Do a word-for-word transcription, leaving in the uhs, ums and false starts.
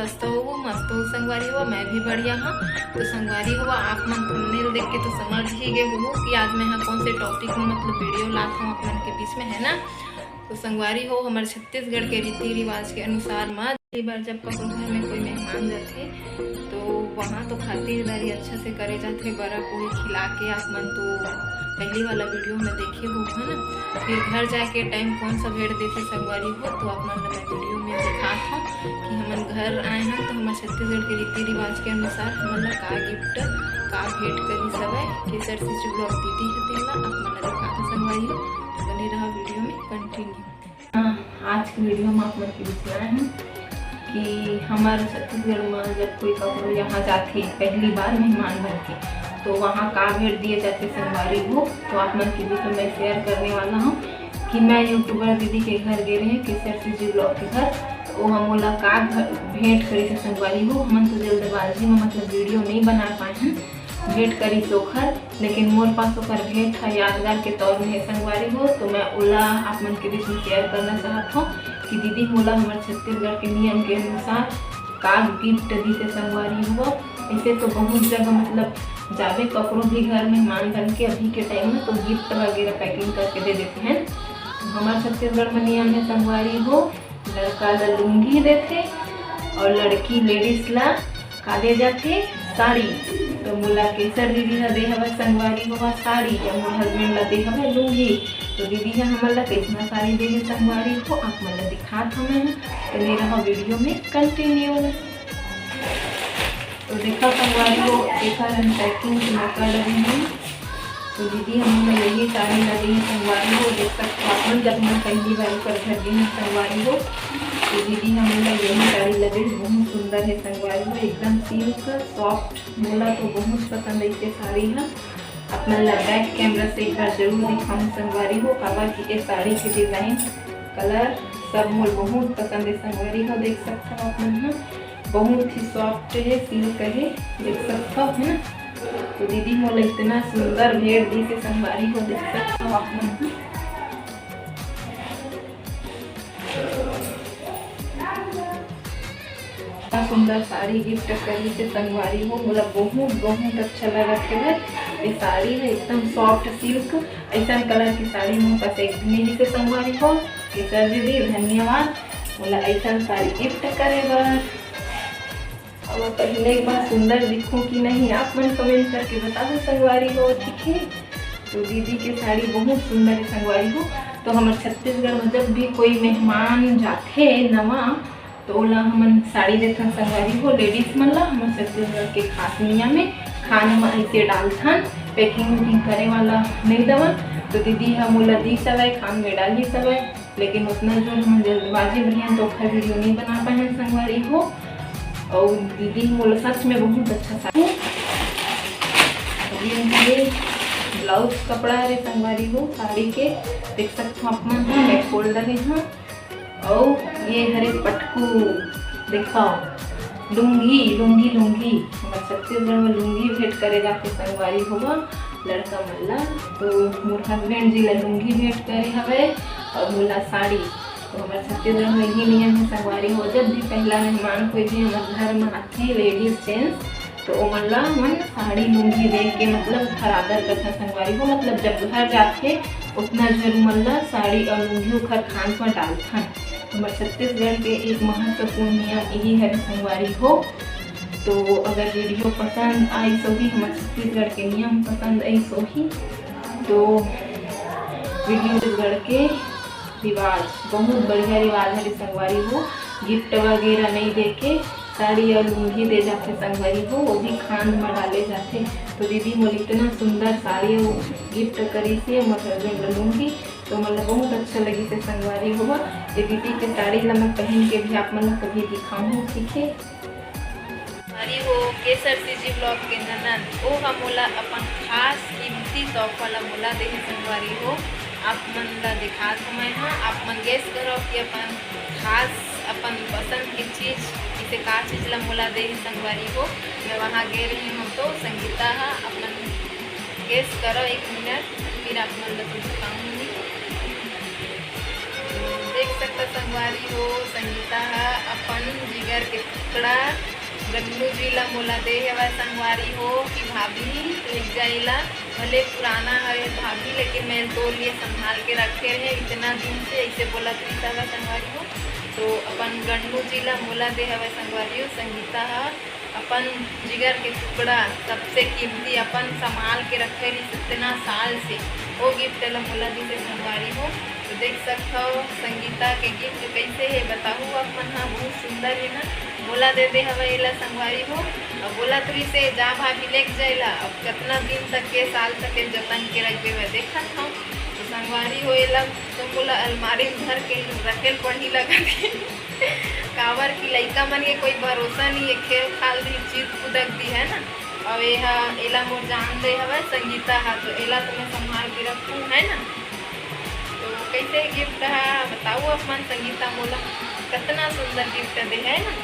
स्वस्थ हो, मस्त हो संगवारी हो, मैं भी बढ़िया हूँ। तो संगवारी हो, आप मन थंबनेल देख के तो समझ ही गए हो कि आज मैं यहाँ कौन से टॉपिक में मतलब वीडियो लात हूँ आप मन के बीच में, है ना। तो संगवारी हो, हमारे छत्तीसगढ़ के रीति रिवाज के अनुसार माँ पहली बार जब ककरो घर में कोई मेहमान जाथे तो वहाँ तो खातिरदारी अच्छा से करे जाथे, बरा पूरी खिला के। आप मन तो पहली वाला वीडियो में देखे हो, है ना। फिर घर जाके टाइम कौन सा भेंट देथे संगवारी हो, तो आप मन ला मैं वीडियो में दिखात हूँ कि हमन घर आए हन तो हमर छत्तीसगढ़ के रीति रिवाज के अनुसार हमन ला का गिफ्ट, का भेंट करी सबे। केसर सिंह जी ब्लॉग दीदी है, तेन ला आप मन ला दिखात हूँ संगवारी हो, बने रहा वीडियो में कंटिन्यू। हाँ, आज के वीडियो में आप मन के बीच में आए हन कि हमारे छत्तीसगढ़ में जब कोई ककरो यहाँ जाथे पहली बार मेहमान बन के, तो वहाँ का भेंट दिए जाथे संगवारी हो, तो आप मन के बीच में मैं शेयर करने वाला हूँ कि मैं यूट्यूबर दीदी के घर गे रहे, केसर सिंह जी ब्लॉग के घर, तो वो हम ओला का घ-, भेंट करे थे संगवारी हो। हमन तो जल्दबाजी में मतलब वीडियो नहीं बना पाए हैं, भेंट करी ओखर, लेकिन मोर पास ओकर भेंट ह यादगार के तौर में है संगवारी हो, तो मैं ओला आप मन के बीच में शेयर करना चाहत हूँ कि दीदी मोला हमर छत्तीसगढ़ के नियम के अनुसार का गिफ्ट दीथे संगवारी हो। ऐसे तो बहुत जगह मतलब जाबे ककरो भी घर मेहमान बन के अभी के टाइम में तो गिफ्ट वगैरह पैकिंग करके दे देते हैं। तो हमारे छत्तीसगढ़ में नियम है संगवारी हो, लड़का ला लुंगी देथे और लड़की लेडीज ला का दे जाथे? साड़ी। तो मोला केसर दीदी ह दे हवय संगवारी हो साड़ी, या मोर हस्बैंड ला दे हवय लुंगी। तो दीदी ह हमन ला कइसना साड़ी दे हे संगवारी हो, आप मन ला दिखात हवं मैं। तो बने रहा वीडियो में कंटिन्यू। तो देखा संगवारी हो, एकर अनपैकिंग के मौका लगे हे। तो दीदी हमन ला यही साड़ी ला दे हे संगवारी हो, देख सकत हो आप मन, जब मैं पहली बार ओकर घर गे हन संगवारी हो, तो दीदी हमन ला यही साड़ी ला दे हे। बहुत सुंदर है संगवारी हो, एकदम सिल्क सॉफ्ट, मोला तो बहुत पसंद है ये साड़ी ह। आप मन ला बैक कैमरा से एक बार जरूर दिखाऊं संगवारी हो, काबर कि ये साड़ी के डिजाइन, कलर सब मोर बहुत पसंद है संगवारी हो। देख सकत हो आप मन ह, बहुत ही सॉफ्ट है, सिल्क है, देख सकत हो, है ना। तो दीदी मोला इतना सुंदर भेंट दीस हे संगवारी हो, देख सकत हो आप मन ह। इतना सुंदर साड़ी गिफ्ट करिस हे संगवारी हो, मोला बहुत बहुत अच्छा लगत हे। ये साड़ी है एकदम सॉफ्ट सिल्क, ऐसा कलर की साड़ी मोर पास एक भी नहीं दिखे संगवारी हो। केसर दीदी धन्यवाद मोला ऐसा साड़ी गिफ्ट करे बर। अब पहले एक बार सुंदर दिखूं कि नहीं, आप मन कमेंट करके बताओ संगवारी हो, ठीक है। तो दीदी के साड़ी बहुत सुंदर है संगवारी हो। तो हमर छत्तीसगढ़ में जब भी कोई मेहमान जाथे नवा, तो ओला हमन साड़ी देथन संगवारी हो, लेडीज मन ला। हमर छत्तीसगढ़ के खास नियम है, खान में ऐसे डालथन, पैकिंग वैकिंग करे वाला नहीं दवन। तो दीदी ह मोला दीस हवय, खान में डालिस हवय, लेकिन उतना जोर हम जल्दबाजी में रहेन तो ओखर वीडियो नहीं बना पाए संगवारी हो। और दीदी मोला सच में बहुत अच्छा साड़ी, ये हरे ब्लाउज कपड़ा हरे संगवारी हो साड़ी के, देख सकते हो आप मन ह, मैं खोल डरे हूँ। और ये हरे पटकू, देखा, लुंगी, लुंगी, लुंगी, हमर छत्तीसगढ़ में लुंगी भेंट करे जाथे संगवारी हो लड़का मन ला। तो मोर हस्बैंड जी ला लुंगी भेंट करे हवे और मोला साड़ी। तो हमर छत्तीसगढ़ में यही नियम है संगवारी हो, जब भी पहला मेहमान कोई भी हमर घर में आथे, लेडीज जेंट्स, तो ओमन ला हमन साड़ी लुंगी दे के मतलब ओखर आदर करथन संगवारी हो। मतलब जब घर जाथे उतना जोर ओमन ला साड़ी और लुंगी ओखर खान पर डालथन। हमर छत्तीसगढ़ के एक महत्वपूर्ण नियम यही हरे संगवारी हो। तो अगर वीडियो पसंद आई सोही, हमर छत्तीसगढ़ के नियम पसंद आई सोही, तो वीडियो छत्तीसगढ़ के रिवाज, बहुत बढ़िया रिवाज हरे संगवारी हो। गिफ्ट वगैरह नहीं देके साड़ी और लुंगी दे जाथे संगवारी हो, वो भी खान में डाले जाथे। तो दीदी मोला इतना सुंदर साड़ी वो गिफ्ट करिस हे, मोर हस्बैंड ला लुंगी, तो मोला बहुत अच्छा लगिस हे संगवारी हो। ये दीदी के साड़ी ला मैं पहन के भी आप मन ला कभी दिखाऊँ, ठीक है। संगवारी हो, केसर सिंह जी ब्लॉग के ननद, ओ ह मोला अपन खास कीमती तोहफा ला मोला दे हे संगवारी हो। आप मन ला दिखात हूँ मैं ह, आप मन गेस करो कि अपन खास, अपन पसंद के चीज, इसे का चीज ला मोला दे हे संगवारी हो। मैं वहाँ गे रही हूँ तो संगीता ह अपन गेस करो एक मिनट, फिर आप मन ला तो दिखाऊंगी। तो दे देख सकता संगवारी हो, संगीता ह अपन जिगर के टुकड़ा गन्नू जी ला मोला दे हवय संगवारी हो, कि भाभी लेग जा एला। भले पुराना हवे भाभी, लेकिन मैं तोर लिए संभाल के रखे रहे इतना दिन से, ऐसे बोलत रहिस हवय संगवारी हो। तो अपन गन्नू जी ला मोला दे हवय संगवारी हो, संगीता ह अपन जिगर के टुकड़ा, सबसे कीमती, अपन संभाल के रखे रहिस इतना साल से, वो गिफ्ट ला मोला दिस हे संगवारी हो। तो देख सकथव संगीता के गिफ्ट कैसे हे, बताहू आप मन हा, बहुत सुंदर हे ना। मोला दे दे हवय एला संगवारी हो, अब बोलत रहिस हे जा भाभी लेग जा एला। अब कितना दिन तक के, साल तक के जतन के रखबे, मैं देखत हव। तो संगवारी हो, एला तो मोला अलमारी में धर के रखे ल पड़ही लगत हे। काबर कि लइका मन के कोई भरोसा नहीं है, खेल खाल दी, चीज कुदक दी, है ना। और ये हा, एला मोर जान दे हवय संगीता हा, तो एला तो मैं संभाल के रखूं, है ना। तो कैसे गिफ्ट हा, बताओ आप मन, संगीता मोला कितना सुंदर गिफ्ट दे, है ना।